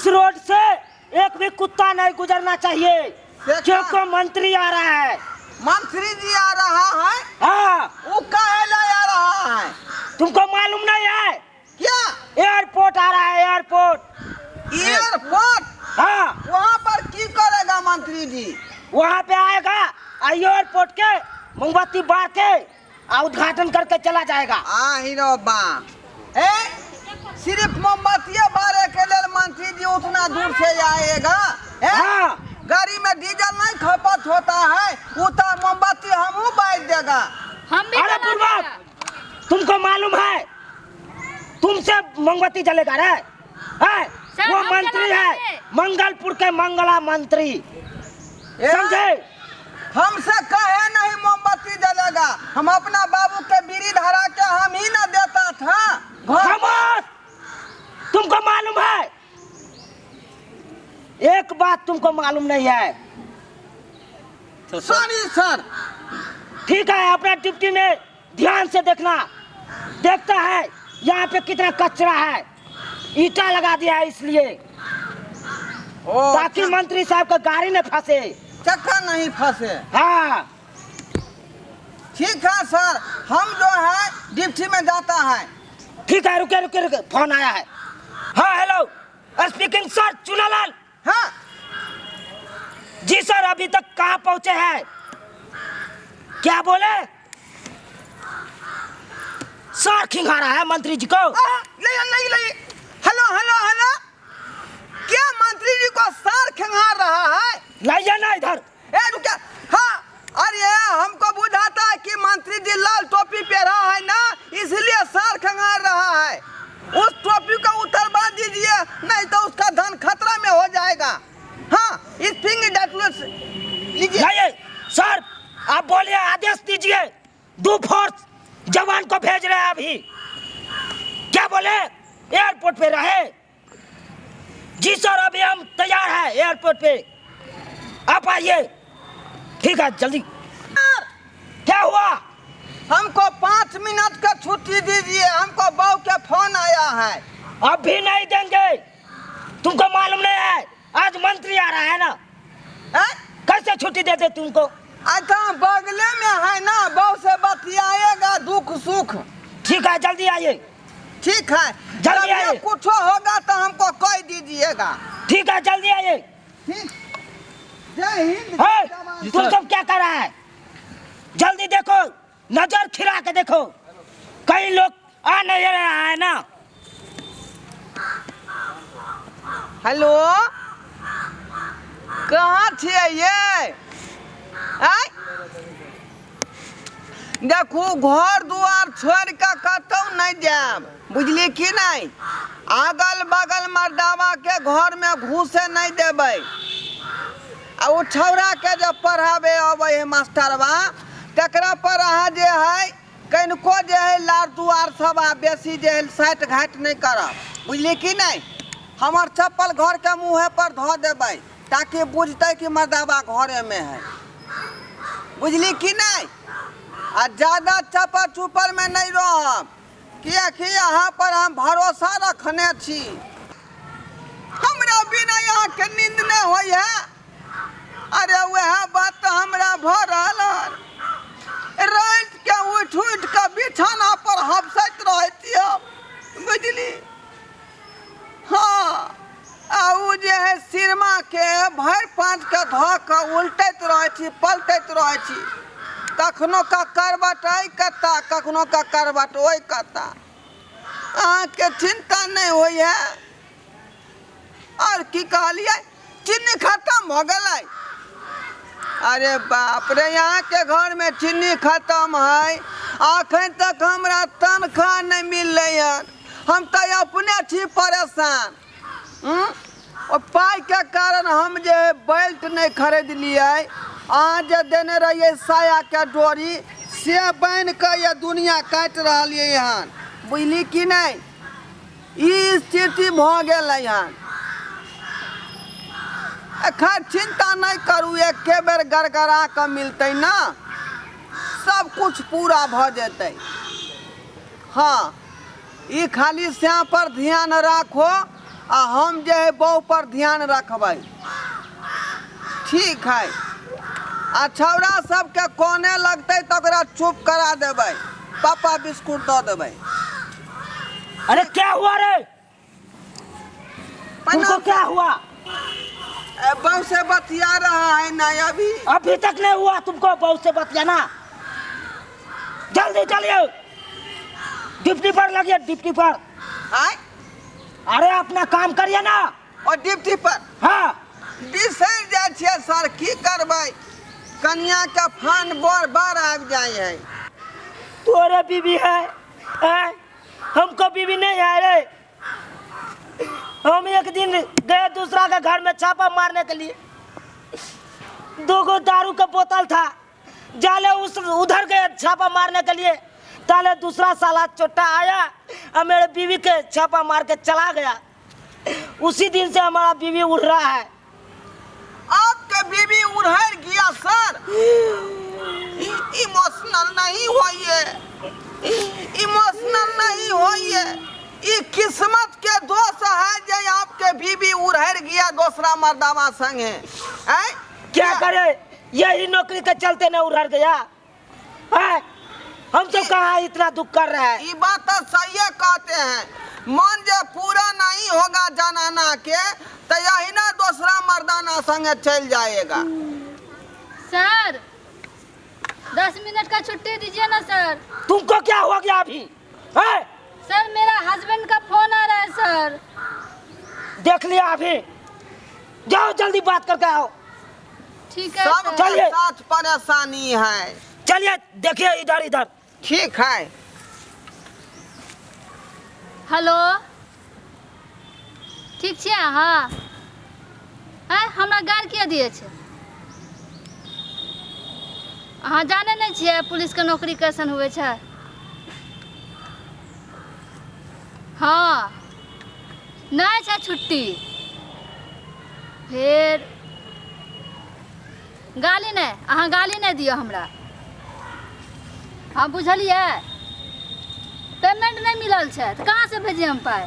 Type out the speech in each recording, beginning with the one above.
Road से एक भी कुत्ता नहीं गुजरना चाहिए, से क्योंकि मंत्री आ रहा है। मंत्री जी आ रहा है? हाँ। वो काहे ला आ रहा है? तुमको मालूम नहीं है? क्या? एयरपोर्ट आ रहा है, एयरपोर्ट। एयरपोर्ट? हाँ। वहाँ पर की करेगा मंत्री जी? वहाँ पे आएगा, एयरपोर्ट के मोमबत्ती बार के आ उद्घाटन करके चला जाएगा। आ हीरो बा, ए सिर्फ मोमबत्तियां बारे के लेल मंत्री जी उतना दूर से आएगा? ए? हाँ। गाड़ी में डीजल नहीं खपत होता है, उतना मोमबत्ती हमू बांट देगा। हम भी अरे जला बुड़बक, देगा। तुमको मालूम है तुमसे मोमबत्ती जलेगा रे? है? सर, वो हम मंत्री जला है देंगे। मंगलपुर के मंगला मंत्री, ए? समझे? हमसे कहे नहीं मोमबत्ती जलेगा, हम अपना बाबू के बीड़ी धरा के हम ही ना देता था घर। खामोश! तुमको मालूम है, एक बात तुमको मालूम नहीं है। Sorry sir. ठीक है, अपना ड्यूटी में ध्यान से देखना। देखता है यहाँ पे कितना कचरा है, ईटा लगा दिया है इसलिए ओ, ताकि मंत्री साहब का गाड़ी न फंसे, चक्का नहीं फंसे। हाँ। ठीक है सर, हम जो है ड्यूटी में जाता है। ठीक है, रुके रुके रुके, फोन आया है। हाँ हेलो, स्पीकिंग सर चुनालाल। हाँ जी सर, अभी तक कहाँ पहुँचे हैं? क्या बोले सर? खिंगारा है मंत्री जी को। नहीं नहीं नहीं, हेलो हेलो हेलो, क्या मंत्री जी को सर खिंगार रहा है? लाइए ना इधर। ए रुके, हाँ अरे हमको बुझाता है कि मंत्री जी लाल टोपी पहना है ना, इसलिए सर खंगार रहा है। उस टोपी को उतरवा दीजिए, नहीं तो उसका धन खतरा में हो जाएगा। हाँ, इस फिंगर लीजिए। लाइए सर, आप बोलिए, आदेश दीजिए। दो फोर्स जवान को भेज रहे हैं अभी। क्या बोले? एयरपोर्ट पे रहे? जी सर, अभी हम तैयार हैं एयरपोर्ट पे, आप आइए। ठीक है, जल्दी। क्या हुआ? हमको 5 मिनट का छुट्टी दीजिए, हमको बहू के फोन आया है। अभी नहीं देंगे, तुमको मालूम नहीं है आज मंत्री आ रहा है ना? हैं? कैसे छुट्टी दे दे तुमको? अच्छा बगले में है ना, बहू से बतियाएगा दुख सुख। ठीक है, जल्दी आइए। ठीक है, जल्दी जब आइए। कुछ होगा तो हमको कह दीजिएगा। ठीक है, जल्दी आइए। ठीक, जय हिंद। हे, जय जवान। तुम सब क्या कर रहा है? जल्दी देखो, नजर खिरा के देखो, कई लोग आ नहीं रहा है ना। हेलो, कहाँ छियै ये? आँय? देखू, घर दुआर छोड़ि कऽ कतहु नहि जायब, बुझली कि नहि? अगल बगल मर्दावा के घरमे घुसे नहि देबै। आ ओ छौड़ाके जे पढ़ाबै अबै है मास्टरवा, तकरा पर अहाँ जे है कनिको जे है लार दुआर सब आ बेसी जे है साटि घाटि नहि करब, बुझली कि नहि? हमर चप्पल घरके मुँहे पर धऽ देबै ताकि बुझतै कि मर्दावा घरेमे है, बुझली कि नहि? आ ज्यादा चप्पल चुपलमे नहि रहब, किएकि अहाँ पर हम भरोसा रखने छी। हमरा बिना अहाँके नींद नहि होइ है। अरे वएह बात तऽ हमरा भऽ रहल हन। रातिके उठि उठि कऽ बिछाना पर हफसैत रहै छी हम, बुझली? हँ, आ ओ जे है सिरमाके भरि पाँचके धऽ कऽ उलटैत रहै छी, पलटैत रहै छी। कखनो कऽ करबट एहि कत्ता, कखनो कऽ करबट ओहि कत्ता। अहाँके चिन्ता नहि होइए? आओर की कहलियै? चीनी खतम भऽ गेलै? अरे बाप रे, अहाँके घरमे चीनी खतम है, अखन तक हमरा तनख्वाह नहि मिललै हन। हम तऽ अपने छी परेशान। ओ पाइके कारण हम जे बेल्ट नहि खरीदलियै। अहाँ जे देने रहियै सायाके डोरी, से बान्हि कऽ ये दुनिया काटि रहलियै हन, बुझली कि नहि? ई स्थिति भऽ गेलै हन। खैर चिन्ता नहि करू, एके बेर गड़गड़ा कऽ मिलतै ने, सब कुछ पूरा भऽ जेतै। हँ, ई खाली श्याम पर ध्यान राखो। आ हम जे है बहू पर ध्यान रखबै। ठीक है। आ छौड़ा सबके कोने लगतै तऽ ओकरा चुप करा देबै, पापा बिस्कुट दऽ देबै। अरे क्या हुआ रे तुमको? क्या हुआ? बहू से बतिया रहा है ना अभी। अभी तक नहीं हुआ तुमको बहू से बतियाना? जल्दी चलिए, ड्यूटी पर लगिए, ड्यूटी पर। आय? अरे अपना काम करिए ना। और ड्यूटी पर? हाँ। बिसरि जाइ छियै सर, की करबै, कनियाके फान बर बार आबि जाइ है। तोरे बीबी है, हैं? हमको बीबी नहीं है रे। हम एक दिन गए दूसरा के घर में छापा मारने के लिए, दो गो दारू का बोतल था। जाले उस उधर गए छापा मारने के लिए, ताले दूसरा साला चोटा आया और मेरे बीवी के छापा मार के चला गया। उसी दिन से हमारा बीवी उड़ रहा है। आपके बीवी उड़हर गया सर? इमोशनल नहीं होइए, इमोशनल नहीं होइए। ई किस्मत के दोष है जे आपके बीवी उड़हर गया दूसरा मर्दावा संगे। हैं? क्या करे, यही नौकरी के चलते न उड़हर गया है। हम सब कहाँ इतना दुख कर रहे हैं। ई बात तो सही कहते हैं, मन जे पूरा नहीं होगा जनाना के तो यही ना दूसरा मर्दाना संगे चल जाएगा। सर, 10 मिनट का छुट्टी दीजिए ना सर। तुमको क्या हो गया अभी है? सर, मेरा हस्बैंड का फोन आ रहा है सर। देख लिया अभी, जाओ जल्दी बात करके आओ। ठीक है सबके सर। चलिए। साथ परेशानी है। चलिए, देखिए इधर इधर। ठीक है। हेलो, ठीक छियै अहाँ? आँय, हमरा गारि किया दिए छै? अहाँ जानै नहि छियै पुलिसके नौकरी कैसन होइ छै? हँ, नहि छै छुट्टी। फेर गाली नहि, अहाँ गाली नहि दिअ हमरा। हँ, बुझलियै। पेमेंट नहि मिलल छै तऽ कहाँसँ भेजिए हम पाइ?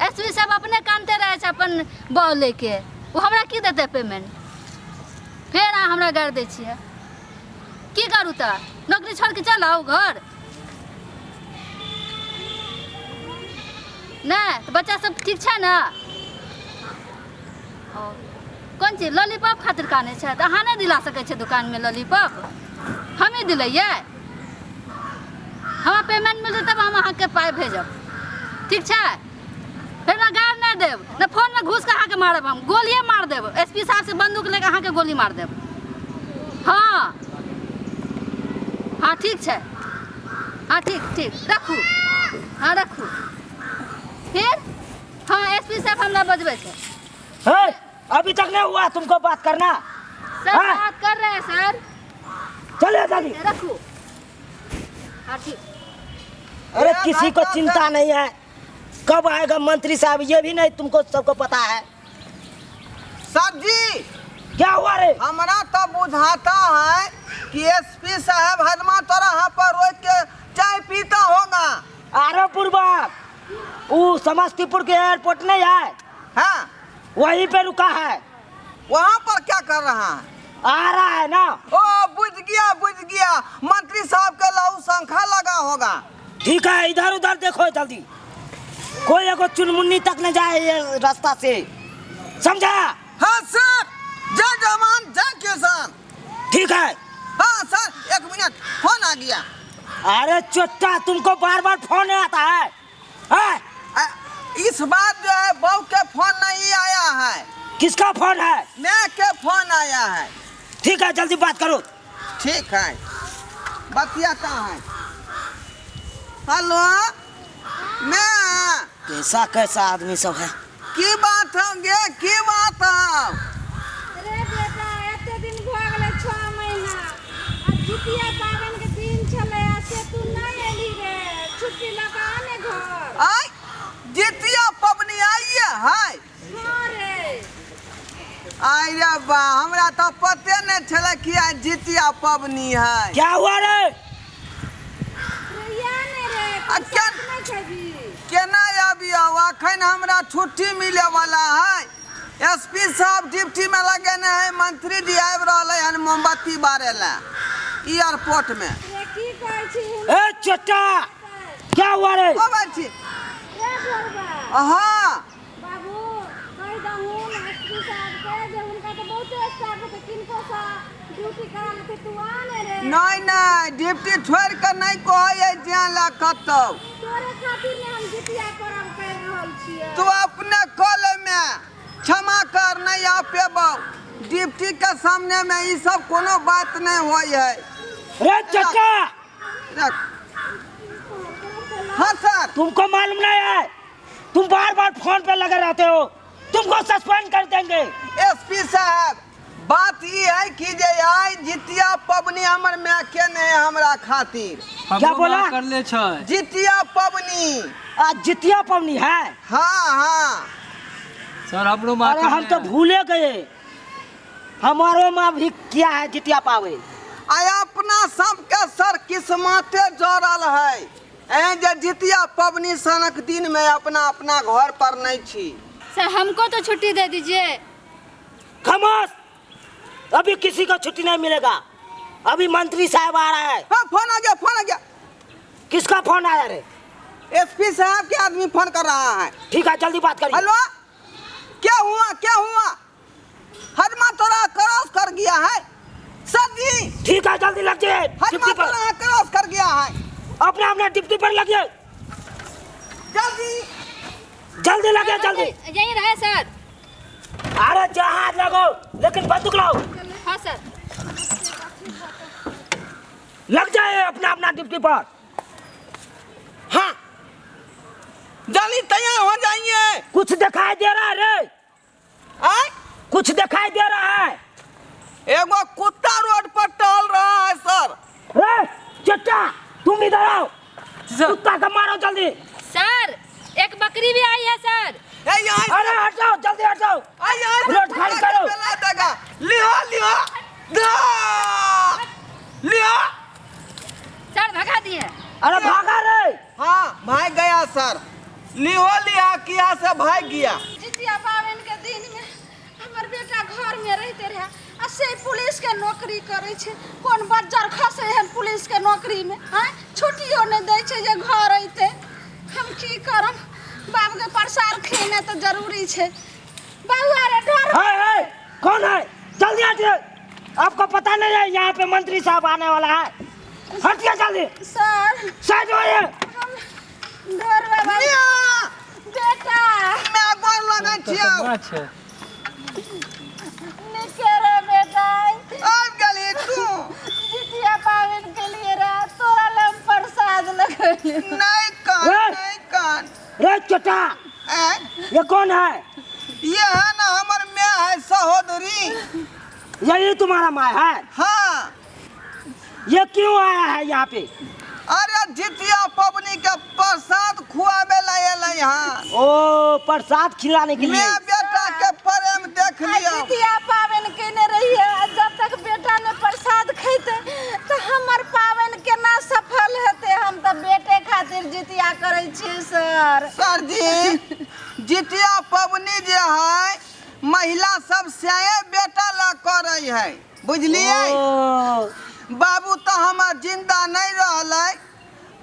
एस पी साहब अपने कानते रहै छै अपन बॉल लैके, ओ हमरा की देतै पेमेंट? फेर अहाँ हमरा गारि दै छियै। की करू तऽ, नौकरी छोड़ि कऽ चल आउ घर? नहि तऽ बच्चा सब ठीक छै ने? ओ कोन चीज लॉलीपॉप खातिर कानै छै? तऽ अहाँ नहि दिला सकै छियै दोकानमे लॉलीपॉप? हमही दिलैयै। हमरा पेमेंट मिलतै तब हम अहाँके पाइ भेजब, ठीक छै? फेर हमरा गारि नहि देब ने, फोनमे घुसि कऽ अहाँके मारब हम, गोलिए मार देब। एस पी साहब से बंदूक लेके अहाँके गोली मार देब। हँ हँ, ठीक छै। हँ, ठीक ठीक, रखू। हँ, रखू। फिर हाँ, एस पी साहब हमरा बजबै छै। है, अभी तक नहीं हुआ तुमको बात करना? सर। हाँ? बात कर रहे हैं सर। चलिए जल्दी। रखू। हाँ, ठीक। अरे किसी को चिंता नहीं है, कब आएगा मंत्री साहब ये भी नहीं तुमको सबको पता है। सर जी। क्या हुआ रे? हमरा तो बुझाता है कि एसपी साहब हजमा तोरा यहाँ पर रोक के चाय पीता होगा। अरे बुड़बक, वो समस्तीपुर के एयरपोर्ट नहीं है? हाँ। वहीं पे रुका है। वहाँ पर क्या कर रहा है? आ रहा है ना। ओ, बुझ गया, बुझ गया, मंत्री साहब के लहू शंखा लगा होगा। ठीक है, इधर उधर देखो जल्दी, कोई एगो चुनमुन्नी तक न जाए ये रास्ता से, समझा? हाँ सर, जय जवान जय किसान। ठीक है। हाँ सर, एक मिनट, फोन आ गया। अरे चोट्टा, तुमको बार बार फोन आता है, हैं? इस बार जो है बहू के फोन नहीं आया है। किसका फोन है? मैं के फोन आया है। ठीक है, जल्दी बात करो। ठीक है, बतियाता है। हेलो, मैं कैसा कैसा आदमी सब है। की बात हो गे, की बात हो? रे बेटा, एते दिन भऽ गेलै, 6 महीना, आ जितिया पाबनिके दिन छलै आ से तू नहि एली रे। छुट्टी लऽ कऽ आ ने घर। आय, जितिया पबनी आइए है? हँ रे। आय रे बा, हमरा तऽ पते नहि छलै कि आइ जितिया पबनी है। क्या हुआ रे? रे, या ने रे। आ तू क्या साथ नहि खेबही? केना आबियौ? अखन हमरा छुट्टी मिले वाला है। एसपी साहब ड्यूटी में लगेने है, मंत्री जी आबि रहलै हन मोमबत्ती बारे ला एयरपोर्ट में। रे की कहै छी? ए चचा, क्या हुआ रे? ओ बाची। रे ढोरबा। हाँ। बाबू, कहि दहुन एसपी साहब के जे हुनका तऽ बहुते स्टाफ हेतै, किनको सँ ड्यूटी करा लेतै, तू आ ने रे। नहीं नहीं, ड्यूटी छोड़ के नहीं कहै जाए ला कतौ। तोरे खातिर ने हम जितिया परब करि रहल छियै। तू अपने कॉल में क्षमा कर, नहीं आ पेबौ। ड्यूटी के सामने में ई सब कोनो बात नहीं होई है। रे चचा। रख। हाँ सर। तुमको मालूम नहीं है, तुम बार बार फोन पे लगे रहते हो, तुमको सस्पेंड कर देंगे। एसपी साहब, बात ई है कि जे आइ जितिया पबनी हमर माय के नहीं हमरा खातिर। क्या बोला? कर ले छै। जितिया पबनी। आज जितिया पबनी है? हाँ हाँ। सर हमरो माँ। अरे हम तो भूले गए, हमारो माँ भी क्या है जितिया पावे। आइ अपना सबके सर किस्मते जड़ल है ए जे जितिया पबनी सनक दिन में अपना अपना घर पर नहीं छी। सर हमको तो छुट्टी दे दीजिए। खामोश, अभी किसी को छुट्टी नहीं मिलेगा, अभी मंत्री साहब आ रहा है। हाँ, फोन आ गया, फोन आ गया। किसका फोन आया रे? एसपी साहब के आदमी फोन कर रहा है। ठीक है, जल्दी बात करिए। हेलो, क्या हुआ, क्या हुआ? हजमा तोरा क्रॉस कर गया है सर जी। ठीक है, जल्दी लग जाइए हजमा ड्यूटी पर। तोरा क्रॉस कर गया है। अपना अपना ड्यूटी पर लगिए। जल्दी जल्दी लगे, जल्दी। यहीं रहे सर। अरे जहाज लगो, लेकिन बंदूक लाओ। हाँ सर। लग जाए अपना अपना ड्यूटी पर। हाँ जल्दी तैयार हो जाइए। कुछ दिखाई दे रहा है रे? आय? कुछ दिखाई दे रहा है? एगो कुत्ता रोड पर टहल रहा है सर। रे चट्टा, तुम इधर आओ। सर। कुत्ता को मारो जल्दी। सर एक बकरी भी आई है सर। ए यहाँ। अरे हट जाओ, जल्दी हट जाओ। आ यहाँ से रोड खाली कुत्ता के करो। बेला देगा। लिहो लिहो दा लिहो। सर भगा दिए। अरे भागा रे। हाँ भाग गया सर। लिहो लिहा किया से भाग गया। जितिया पाबनि के दिन में हमर बेटा घर में रहते रहे आ से पुलिस के नौकरी करै छै। कोन बज्जर खसै हन पुलिस के नौकरी में? आँय, छुट्टियो नहि दै छै जे घर अयतै। हम की करब? बाबू के प्रसाद खेनाइ तऽ जरूरी छै। बाबू अरे डर। है, है, कौन है? जल्दी हटिए, आपको पता नहीं है यहाँ पे मंत्री साहब आने वाला है। हटिए जल्दी। सर। साइड होइए। हम डर बाबा। मियाँ! बेटा। मैं गोर लगै छियौ। अच्छा। निके रे बेटा। आबि गेली तू? जितिया पाबनि के लिए रे तोरा लए हम प्रसाद लगेलियौ। नहीं कान। ए! नहीं कान। रे चटा। ए? ये कौन है? ये है ना हमर माय है, सहोदरी। यही तुम्हारा माँ है? हाँ। ये क्यों आया है यहाँ पे? अरे जितिया पबनी के प्रसाद खुआबे ला एलै हन। ओ प्रसाद खिलाने के लिए। मैं बेटा के प्रेम देख आ लियौ। जितिया पाबनि केने रहियै आ जब तक बेटा ने प्रसाद खैतै तऽ हमर पाबनि केना सफल हेतै? हम तऽ बेटे खातिर जितिया करै छियै सर। सर जी, जितिया पबनी जे है महिला सब से बेटा ला करै है, बुझलियै? ओ, बाबू तऽ हमर जिंदा नहीं रहलै,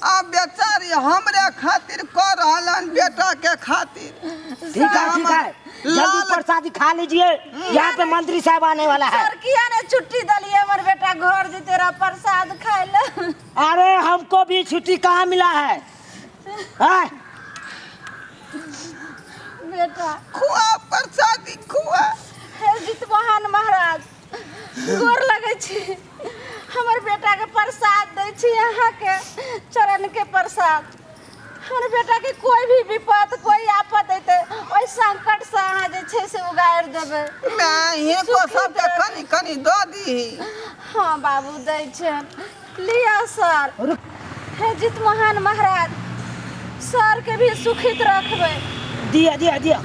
अब बेचारी हमरे खातिर कर रहल हन, बेटा के खातिर। ठीक है, ठीक है, जल्दी लाल- प्रसादी खा लीजिए, यहाँ पे मंत्री साहब आने वाला है। सर किया ने छुट्टी देलियै? हमर बेटा घर जेतै रह प्रसाद खाइ लए। अरे हमको भी छुट्टी कहाँ मिला है, हैं? बेटा खुआ प्रसादी खुआ। हे जितमोहन महाराज, गोर लगै छी। हमर बेटाके प्रसाद दै छी, अहाँके चरणके प्रसाद। हमर बेटाके कोई भी विपद कोई आफत अयतै, ओहि संकटसँ अहाँ जे छै से उगारि देबै। मैं हिनको सबके कनि कनि दऽ दीही। हाँ बाबू, दै छनि, लिअ सर। हे जितमोहन महाराज, सरके भी सुखित रखबै। दिया दिया दिया।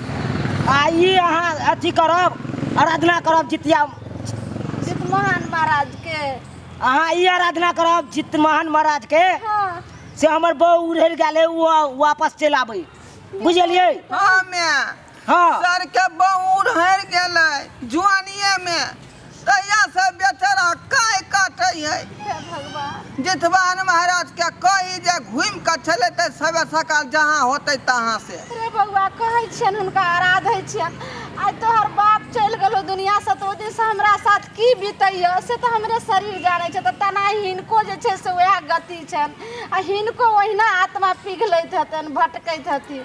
आइए, अहाँ अथी करब, आराधना करब जितिया जितमोहन महाराज के। अहाँ ई आराधना करब जितमोहन महाराज के? हाँ। से हमर बहू उड़ेल गेलै, ओ वापस चलि आबै, बुझलियै? हाँ मैं। हाँ। सर के बहू हर गेलै जुआनिए में, तहिया से बेचारा काय काटे है। हे भगवान। जितवान महाराज के कही जे घूमि के चले ते सबे सकाल जहाँ होते तहाँ से। रे बौआ, कहै छियनि हुनका, आराधै छियनि। आइ तोहर बाप चलि गेलौ दुनियासँ, तऽ ओहि दिनसँ हमरा साथ की बीतैए से तऽ हमरे शरीर जानै छै। तऽ तेना हिनको जे छै से उएह गति छनि आ हिनको ओहिना आत्मा पिघलैत हेतनि, भटकैत हेथिन।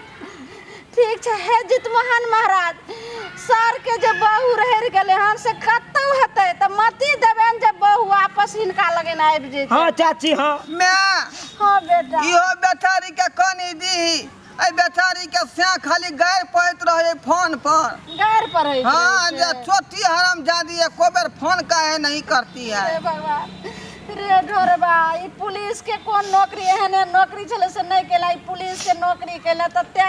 ठीक छै। हे जितमोहन महाराज, सरके जे बहु रहि गेलै हन से कतहु हेतै तऽ मति देबनि जे बहु वापस हिनका लगन आबि जेतै। हाँ चाची, हाँ। मैं। हाँ बेटा। इहो बेचारी के कनी दीही, एहि बेचारी के से खाली गारि पड़ैत रहे फोन पर। गारि पड़ैत? हाँ, जे चोटी हराम जादी एको बेर फोन काहे नहीं करती है। हे भगवान। रे ढोरबा, ई पुलिस के कोन नौकरी, एहन एहन नौकरी छलै से नहि केला, ई पुलिस के नौकरी केला तऽ तें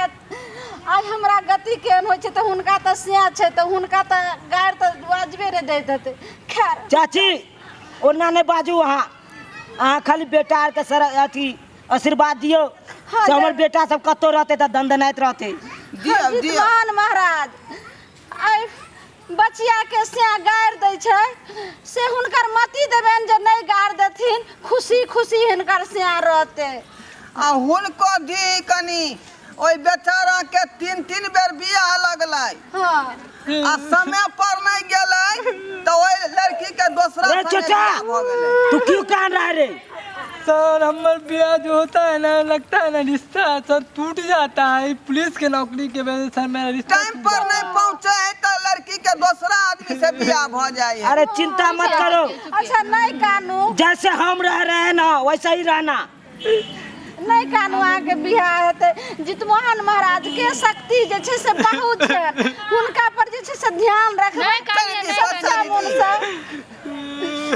आइ हमरा गति केहन होइ छै। तऽ हुनका तऽ सएह छै, तऽ हुनका तऽ गारि तऽ वाजबे नहि दैत हेतै। खैर चाची, ओना नहि बाजू अहाँ। अहाँ खाली बेटा आरके सर अथी आशीर्वाद दियौ। हाँ, से हमर जय। बेटा सब कतौ रहतै तऽ दनदनाइत रहतै। दियौ दियौ। जितमान महाराज, आइ बचिया के से गारि दै छै से हुनकर मति देबनि जे नहि गारि देथिन, खुशी खुशी हिनकर से रहतै। आ हुनको दी कनी, ओहि बेचारा के तीन तीन बेर बियाह लगलै। हाँ। आ समय पर नहीं गेलै तऽ ओहि लड़की के दोसरा रे संगे चचा! बियाह भऽ गेलै। तू क्यों कान रहा है रे? सर, हमार ब्याह जो होता है ना, लगता है ना रिश्ता सर टूट जाता है। पुलिस के नौकरी के वजह से सर मेरा रिश्ता टाइम टूट पर जाता नहीं पहुंचे है तऽ लड़की के दोसरा आदमी से बियाह भऽ जाइ है। अरे चिंता मत करो। अच्छा, नहि कानू। जैसे हम रह रहे हैं ना, वैसा ही रहना। नहि कानू, अहाँके बियाह हेतै। जितमोहन महाराज के शक्ति जे छै से बहुत छै, हुनका पर जे छै से ध्यान रखबै। नहि कानिए, नहि सच्चा कानिए। मोनसँ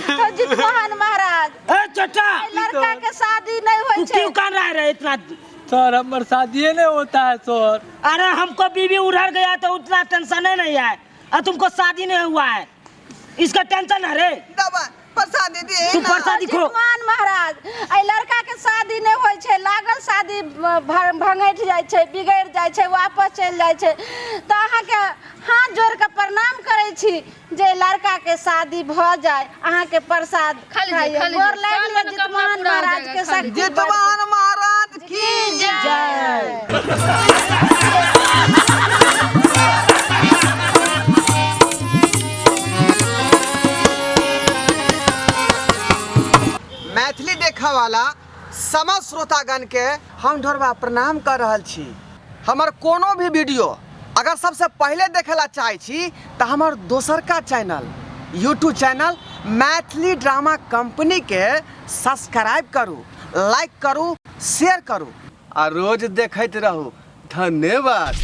तो जितमोहन महाराज। ए चचा, एहि लड़का के शादी नहि होइ तू छै। क्यों कान रहा है रे इतना? सर, हमार शादी नहीं होता है सर। अरे हमको बीवी उधर गया तो उतना टेंशन ही नहीं है, और तुमको शादी नहीं हुआ है इसका टेंशन है रे? दबा प्रसादी दी तू ना। प्रसादी खो। जितमान महाराज, एहि लड़का के शादी नहि होइ छै, लागल शादी भंगठि जाइ छै, बिगड़ि जाइ छै, वापस चलि जाइ छै, तऽ अहाँके हाथ जोड़ि कऽ प्रणाम करै छी जे लड़का के शादी भऽ जाय, अहाँके प्रसाद खा लीजिए, खाइए। खा लीजिए। गोर लागि सब लिअ। मनोकामना जितमान पूरा हो महाराज जाएगा, के खा शक्ति लीजिए। जितवान महाराज की जय। मैथिली देखऽ वाला समस्त श्रोतागण के हम ढोरबा प्रणाम कर रहल छी। हमर कोनो भी वीडियो अगर सबसे पहले देखे ला चाहे छी तऽ हमर दोसरका channel YouTube channel Maithili drama company के सब्सक्राइब करू, लाइक करू, शेयर करू आ रोज देखैत रहू। धन्यवाद।